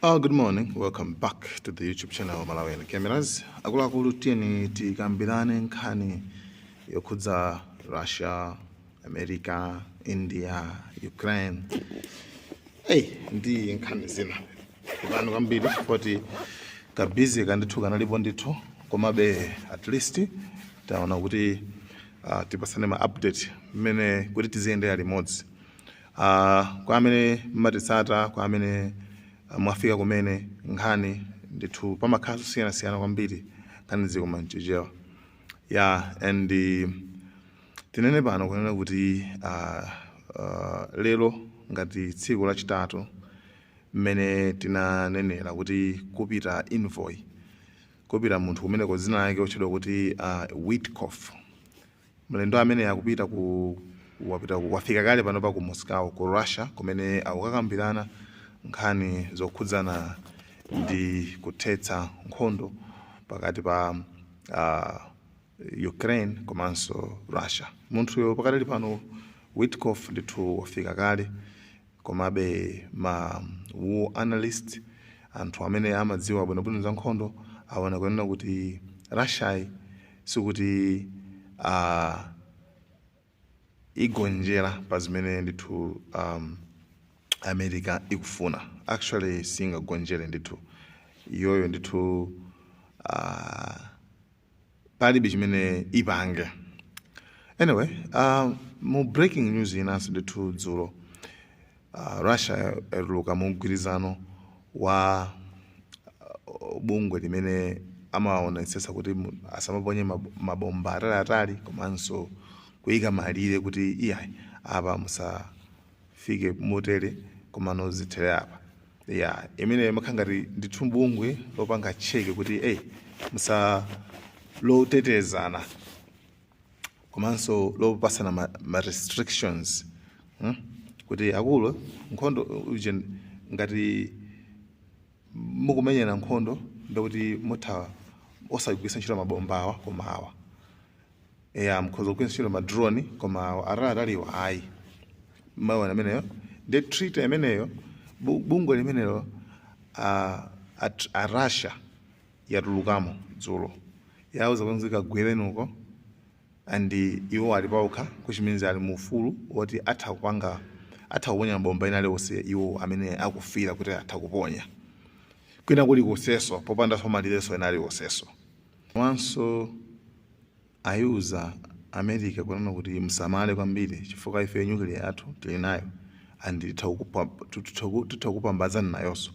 Good morning, welcome back to the YouTube channel Malawian Cameras. Akuluakulu, tiyeni tikambirane nkhani yokhudza Russia, America, India, Ukraine. Hey, ndi nkhani zina. Pano kwambiri poti ka busy kandithu kanalipo ndithu, komabe at least taona kuti tipasane ma update mmene kuti tiziyendera limodzi. Kwa amene mmatitsata, kwa amene mwafika kumene, nkhani ndithu pamakhala zosiyanasiyana kwambiri, nkhani zikoma mchichewa ya. And tinene pano kunena kuti lero ngati tsiku lachitatu, mmene tinanenera kuti kupita envoy, kupita munthu kumeneko dzina lake otchedwa kuti Witkoff. Mlendo amene akupita ku wapita ku, wafika kale panopa ku Moscow, ku Russia, kumene akukakambirana nkhani zokhudzana ndi kuthetsa nkhondo pakati pa Ukraine komanso Russia. Munthuyo pakatali pano, Witkoff, ndithu wafika kale, komabe ma war analyst, anthu amene amadziwa bwinobwino za nkhondo, aona kunena kuti Russia sikuti igonjera pa zimene ndithu America ikufuna. Actually singagonjere ndithu iyoyo ndithu, palibe chimene ipange. Anyway, mu breaking news inanso ndithu dzulo, Russia yatuluka mu mgwirizano wa bungwe limene amaonetsetsa kuti asamaponye mabomba ataliatali komanso kuyika malire kuti iyayi, apa musafike motere, komano zithere apa ya. Imene imakhala ngati ndithu bungwe lopanga check kuti eyi, musa lotetezana komanso lopasana ma restrictions, Kuti akulu, nkhondo uje, ngati mukumenyana nkhondo, ndikuti mutha osagwiritsa ntchito mabomba awa, koma awa eya, mukhoza kugwiritsa ntchito ma drone, koma awa ataliataliwa ayi. Maona ameneyo ndi treaty imeneyo, bungwe limenelo a Russia yatulukamo dzulo, yauza kuti kagwerenuko, and iwo ali paokha, which means ali mu ufulu woti atha kupanga, atha kuponya mabomba ena aliwonse iwo amene akufira kuti atha kuponya kwina kulikonseso popandanso malirenso ena aliwonseso. Komanso ayiuza America kunena kuti msamale kwambiri, chifukwa ife nuclear yathu tili nayo and titha kupambazana nayonso.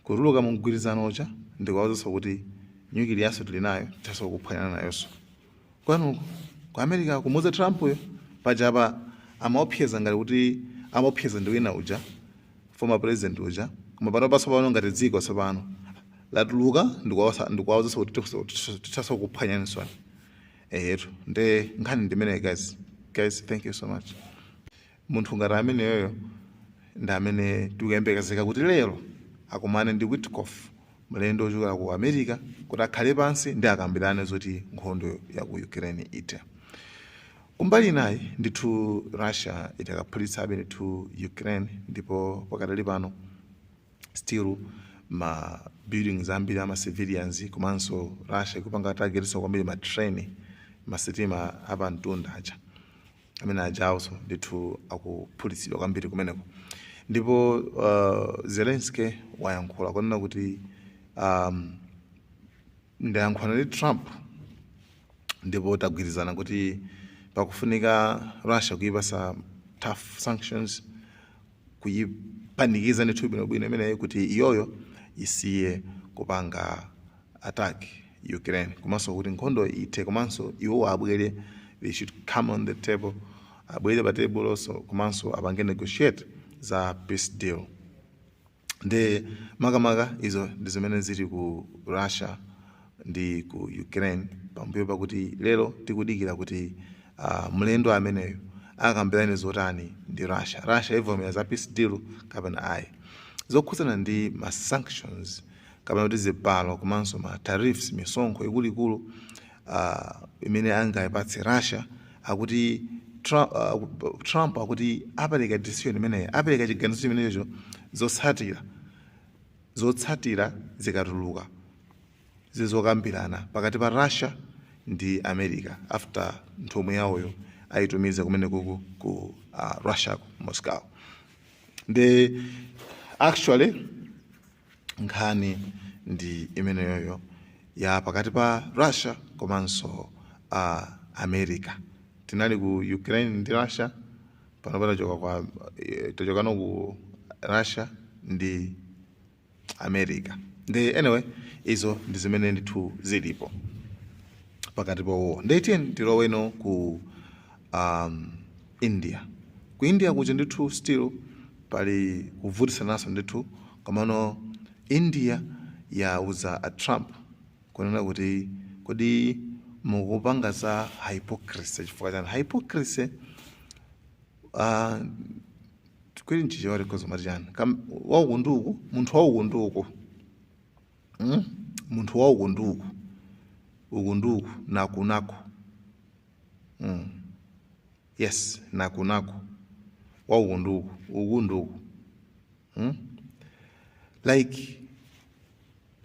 Kutuluka mu mgwirizano uja ndikuwawuzanso kuti nuclear yaso tili nayo, tithanso kuphwanyana nayonso kwanuko ku America. Kumuuza Trump uyo pajapa amaopseza ngati kuti amaopseza ndi wina uja, former president uja, koma pano patsopano ngati dziko tsopano latuluka, ndikuwawuzanso kuti tithanso kuphwanyanisoni. Eyetu, nde nkhani ndimeneyi. Guys, guys, thank you so much. Munthu ngati ameneyoyo ndi amene tikuyembekezeka kuti lero akumane ndi Witkoff, mlendo wochokera ku America, kuti akhale pansi ndi akambirane zoti nkhondo ya ku Ukraine ithe. Kumbali inayi ndithu Russia itakaphulitsabe ndithu Ukraine, ndipo pakadali pano still ma buildings ambiri ama civilians, komanso Russia ikupanga targetso kwambiri ma train, masitima apamtunda aja amene ajawonso ndithu akuphulitsidwa kwambiri kumeneko. Ndipo Zelensky wayankhula kunena kuti ndayankhula ndi Trump ndipo tagwirizana kuti pakufunika Russia kuipasa tough sanctions, kuyipanikiza ndithu bwinobwino imeneyi kuti iyoyo isiye kupanga attack Ukraine, komanso kuti nkhondo ithe, komanso iwo abwere, they should come on the table, abwere pa table also, komanso apange negotiate za peace deal. Ndi makamaka izo ndi zimene zili ku Russia ndi ku Ukraine, pambuyo pakuti lero tikudikira kuti mlendo ameneyo akambirane zotani ndi Russia. Russia ivomera za peace deal kapena ayi, zokhudzana ndi ma sanctions kapena kuti zibalo komanso ma tariffs, misonkho ikuluikulu imene angayipatse Russia. Akuti Trump akuti apereka decision imeneyi, apereka chiganizo chimenecho zotsatira. Zotsatira zikatuluka zizokambirana pakati pa Russia ndi America after nthumwi yawoyo ayitumiza kumene kuku ku Russia, ku Moscow. Ndi actually nkhani ndi imeneyoyo ya pakati pa Russia komanso America. Tinali ku Ukraine ndi Russia, pano patachoka kwa tachokano ku Russia ndi America. Ndi anyway, izo ndi zimene ndithu zilipo pakati pawo. Ndiye tiyeni tiloweno ku India. Ku India kuja ndithu still pali kuvutisananso ndithu, komano India yauza a Trump kunena kuti, kodi mukupanga za hypocrisy chifukwa chani? Hypocrisy kweli mchichewa tikhoza mati chani? Wauku ndi uku, munthu wauku ndi uku, Munthu wauku ndi uku, uku ndi uku, naku naku, Yes, naku naku, wauku ndi uku, uku ndi uku, Like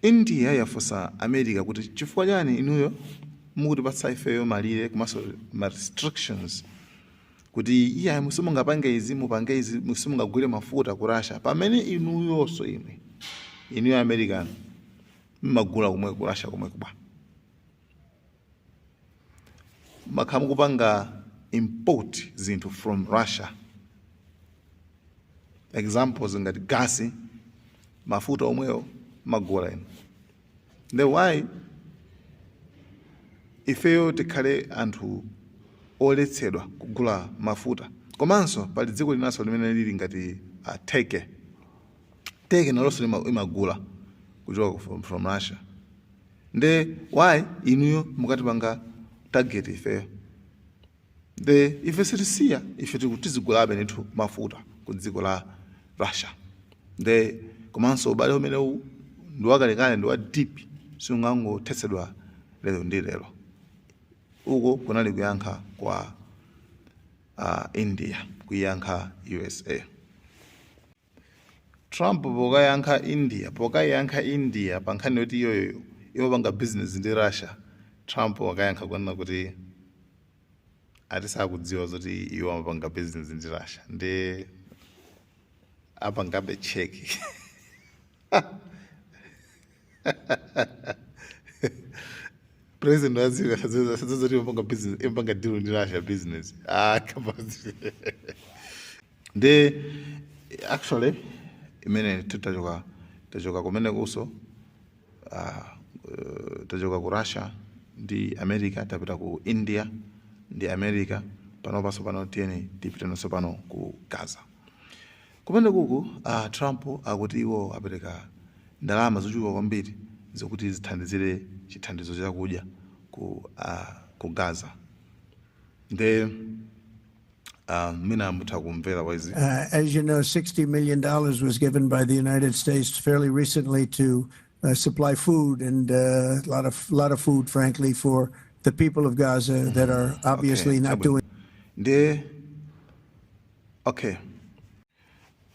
India yafunsa America kuti chifukwa chani inuyo mukutipatsa ifeyo malire komanso ma restrictions kuti iya, simungapange izi, mupange izi, simungagule mafuta ku Russia, pamene inuyonso imwe inuyo American mmagula komwe ku Russia komwe kubwa makhala mukupanga import zinthu from Russia, examples ngati gasi, mafuta omwewo magula inu. Then why ifeyo tikhale anthu oletsedwa kugula mafuta? Komanso pali dziko linanso limene lili ngati Turkey. Turkey nalonso imagula kuchoka from Russia. Nde why inuyo mukatipanga target ifeyo? Nde ife sitisiya, ife tizigulabe ndithu mafuta ku dziko la Russia. Nde komanso ubale umenewu ndi wakalekale, ndi wa deep, sungangothetsedwa lero ndi lero. Uko kunali kuyankha kwa India kuyankha USA. Trump pokayankha India pa nkhani yoti iyoyo imapanga business ndi Russia, Trump wakayankha kunena kuti ati sakudziwa zoti iwo amapanga business ndi Russia, ndi apangabe check. President wa dziko asadziwa zoti imapanga business, imapanga deal ndi Russia business? Ah, come on. Ndi actually imene tachoka kumene kuso, tachoka ku Russia ndi America, tapita ku India ndi America. Panopanso pano tiyeni tipitenso pano ku Gaza. Kumene kuku Trump akuti iwo apereka ndalama zochuluka kwambiri zokuti zithandizire chithandizo chakudya ku Gaza. Nde mwina mutha kumvera waizi. As you know, $60 million was given by the United States fairly recently to supply food and a lot of food, frankly, for the people of Gaza that are obviously not Chabwino. doing Nde okay,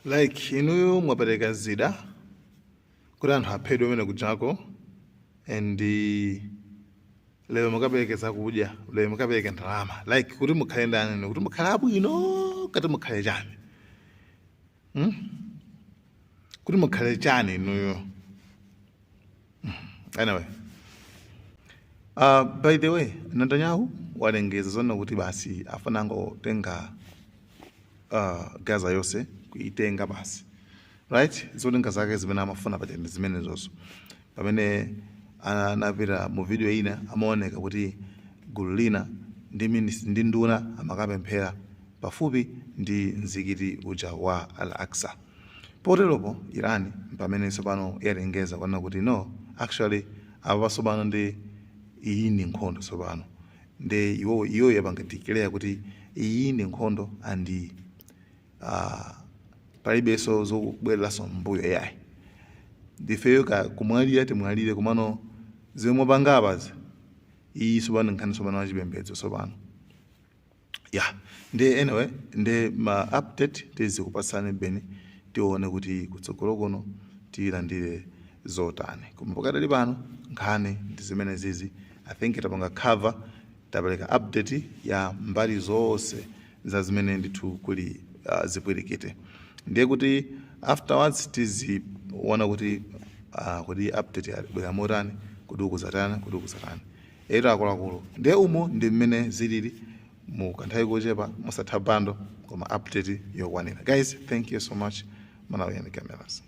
like inuyo mwapereka zida kuti anthu aphedwe amene kujako, and lero mukapereke zakudya, lero mukapereke ndalama, like kuti mukhale ndani? Kuti mukhale abwino kati mukhale chani, Kuti mukhale chani inuyo? Anyway, by the way, Netanyahu walengeza zona kuti basi afuna angotenga Gaza yonse, kuitenga basi, right? Zolinga zake zimene amafuna paja ndi zimene zonso. Pamene anapita mu video ina, amaoneka kuti gulu lina ndi nduna amakapemphera pafupi ndi mzikiti uja wa Al Aqsa. Poteropo Iran pamene tsopano yalengeza kunena kuti no, actually apa tsopano ndi iyi ndi nkhondo tsopano. Ndi iwo yapanga declare kuti iyi ndi nkhondo and palibenso zokubwereranso mbuyo yayi. Ndifeyo ka kumwalira timwalire, komano zomwe mwapanga apazi, iyi tsopano nkhani tsopano wachipembedzo tsopano ya. Ndi anyway, ndi ma update tizikupatsani beni, tione kuti kutsogolo kuno. Tilandire zotani? Koma pakadali pano nkhani ndi zimene zizi. I think tapanga cover, tapereka update ya mbali zonse za zimene ndithu kuli zipwirikiti. Ndiye kuti afterwards tiziona kuti kuti update yabwera motani, kuti ukuzatani, kuti ukuzatani. Ero akuluakulu, ndiye umo ndi mmene zilili mu kanthawi kochepa, musatha bando, koma update yokwanira. Guys, thank you so much. Malawian Cameras.